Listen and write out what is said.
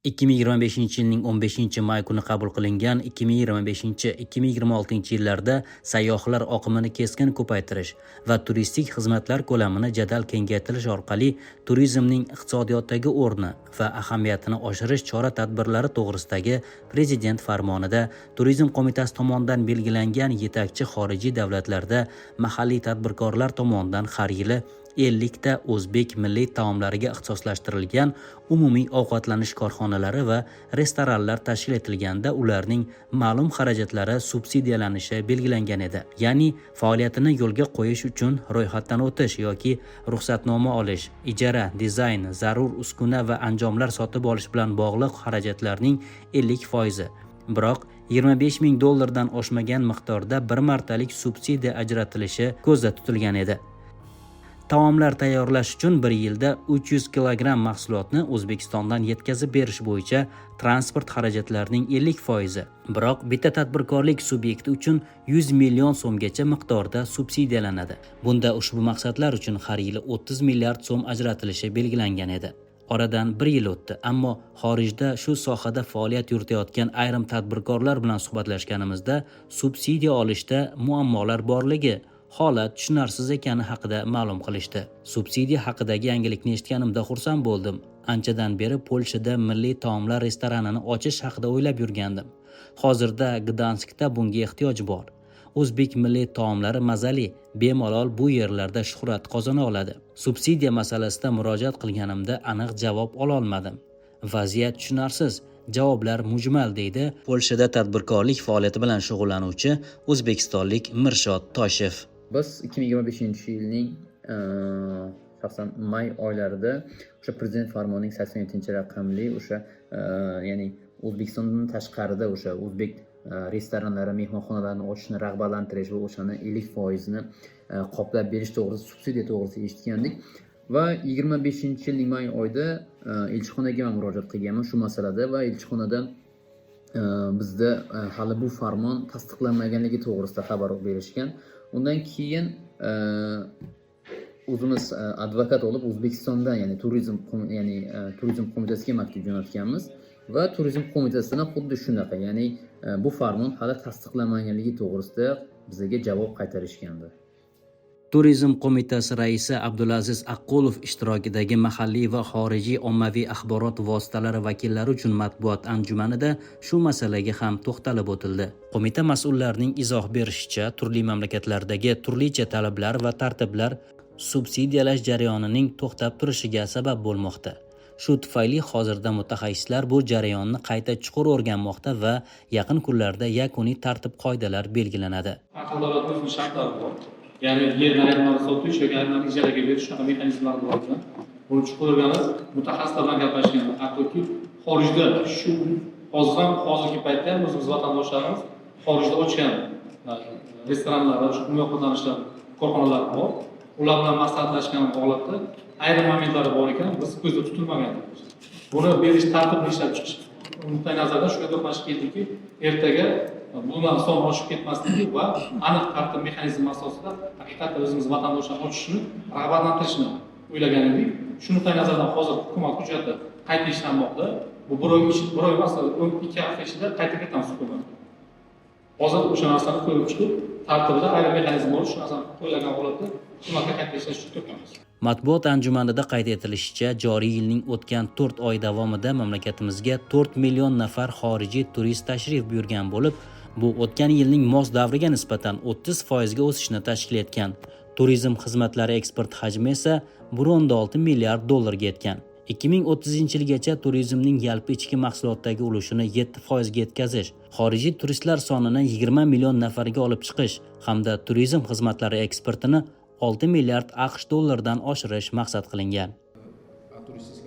2025-yilning 15-may kuni qabul qilingan 2025-2026 yillarda sayyohlar oqimini keskin ko'paytirish va turistik xizmatlar ko'lamini jadal kengaytirish orqali turizmning iqtisodiyotdagi o'rni va ahamiyatini oshirish chora-tadbirlari to'g'risidagi Prezident farmonida Turizm qo'mitasi tomonidan belgilangan yetakchi xorijiy davlatlarda mahalliy tadbirkorlar tomonidan har yili 50 ta o'zbek milliy taomlariga ixtisoslashtirilgan umumiy ovqatlanish korxonalari va restoranlar tashkil etilganda ularning ma'lum xarajatlari subsidiyalanishi belgilangan edi. Ya'ni faoliyatini yo'lga qo'yish uchun ro'yxatdan o'tish yoki ruxsatnoma olish, ijara, dizayn, zarur uskuna va anjomlar sotib olish bilan bog'liq xarajatlarning 50%, biroq 25 ming dollardan oshmagan miqdorda bir martalik subsidiya ajratilishi ko'zda tutilgan edi. Taomlar tayyorlash uchun bir yilda 300 kilogramm mahsulotni O'zbekistondan yetkazib berish bo'yicha transport xarajatlarining 50%, biroq bitta tadbirkorlik subyekti uchun 100 million so'mgacha miqdorda subsidiyalanadi. Bunda ushbu maqsadlar uchun har yili 30 milliard so'm ajratilishi belgilangan edi. Oradan bir yil o'tdi, ammo xorijda shu sohada faoliyat yuritayotgan ayrim tadbirkorlar bilan suhbatlashganimizda subsidiya olishda muammolar borligi, holat tushunarsiz ekani haqida ma'lum qilishdi. Subsidiya haqidagi yangilikni eshitganimda xursand bo'ldim. Anchadan beri Polshada milliy taomlar restoranini ochish haqida o'ylab yurgandim. Hozirda Gdanskda bunga ehtiyoj bor. O'zbek milliy taomlari mazali, bemalol bu yerlarda shuhrat qozona oladi. Subsidiya masalasida murojaat qilganimda aniq javob ololmadim. Vaziyat tushunarsiz, javoblar mujmal, deydi Polshada tadbirkorlik faoliyati bilan shug'ullanuvchi o'zbekistonlik Mirshod Toshev. Biz 2025-yilning shaxsan may oylarida o'sha Prezident farmonining 87-raqamli o'sha, ya'ni O'zbekistondan tashqarida o'sha o'zbek restoranlari, mehmonxonalarni ochishni rag'batlantirish va o'shani 50 foizini qoplab berish to'g'risida, subsidiya to'g'risida eshitgandik va 25-yilning may oyida elchixonaga man murojaat qilganman shu masalada va elchixonadan bizda hali bu farmon tasdiqlanmaganligi to'g'risida xabar berishgan. Undan keyin o'zimiz advokat olib, O'zbekistondan, ya'ni turizm, ya'ni turizm qo'mitasiga maktub jo'natganmiz va turizm qo'mitasidan xuddi shunaqa, ya'ni bu farmon hali tasdiqlanmaganligi to'g'risida bizga javob qaytarishgandi. Turizm qo'mitasi raisi Abdulaziz Aqqulov ishtirokidagi mahalliy va xorijiy ommaviy axborot vositalari vakillari uchun matbuot anjumanida shu masalaga ham to'xtalib o'tildi. Qo'mita mas'ullarining izoh berishicha, turli mamlakatlardagi turlicha talablar va tartiblar subsidiyalash jarayonining to'xtab turishiga sabab bo'lmoqda. Shu tufayli hozirda mutaxassislar bu jarayonni qayta chuqur o'rganmoqda va yaqin kunlarda yakuniy tartib qoidalar belgilanadi. Har xil davlatni o'zini shartlari bor. Ya'ni yerni ayrimlarni sotish yoki ayrimlarni ijaraga berish, shunaqa mexanizmlari bor ekan. Buni chuqur o'rganib, mutaxassislar bilan gaplashgan. Hattoki xorijda shu hozir ham, hozirgi paytda ham o'zimiz vatandoshlarimiz xorijda ochgan restoranlar va shu umumiy ovqatlanishlar korxonalari bor. Ular bilan maslahatlashgan holatda ayrim momentlari bor ekan, biz ko'zda tutilmagan. Buni berish tartibini ishlab chiqish nuqtai nazaridan shunga to'qnash keldikki, ertaga bundan son oshib ketmasligi va aniq tartib mexanizm asosida haqiqatda o'zimiz vatandoshlarni ochishini rag'batlantirishni o'ylagan edik. Shu nuqtai nazardan hozir hukumat hujjati qayta ishlanmoqda. Bu bir oy bir oy emas, 2 hafta ichida qayta kiritamiz hukumatga. Hozir o'sha narsani ko'rib chiqib, tartibida ayrim mexanizm bor, shu narsani qo'yilgan holatda hukumatga qayta ishlash uchun kiritamiz. Matbuot anjumanida qayd etilishicha, joriy yilning o'tgan 4 oy davomida mamlakatimizga 4 million nafar xorijiy turist tashrif buyurgan bo'lib, bu o'tgan yilning mos davriga nisbatan 30% ga o'sishni tashkil etgan. Turizm xizmatlari eksport hajmi esa 1,6 milliard dollarga yetgan. 2030-yilgacha turizmning yalpi ichki mahsulotdagi ulushini 7% ga yetkazish, xorijiy turistlar sonini 20 million nafarga olib chiqish hamda turizm xizmatlari eksportini 6 milliard AQSh dollaridan oshirish maqsad qilingan. О туристических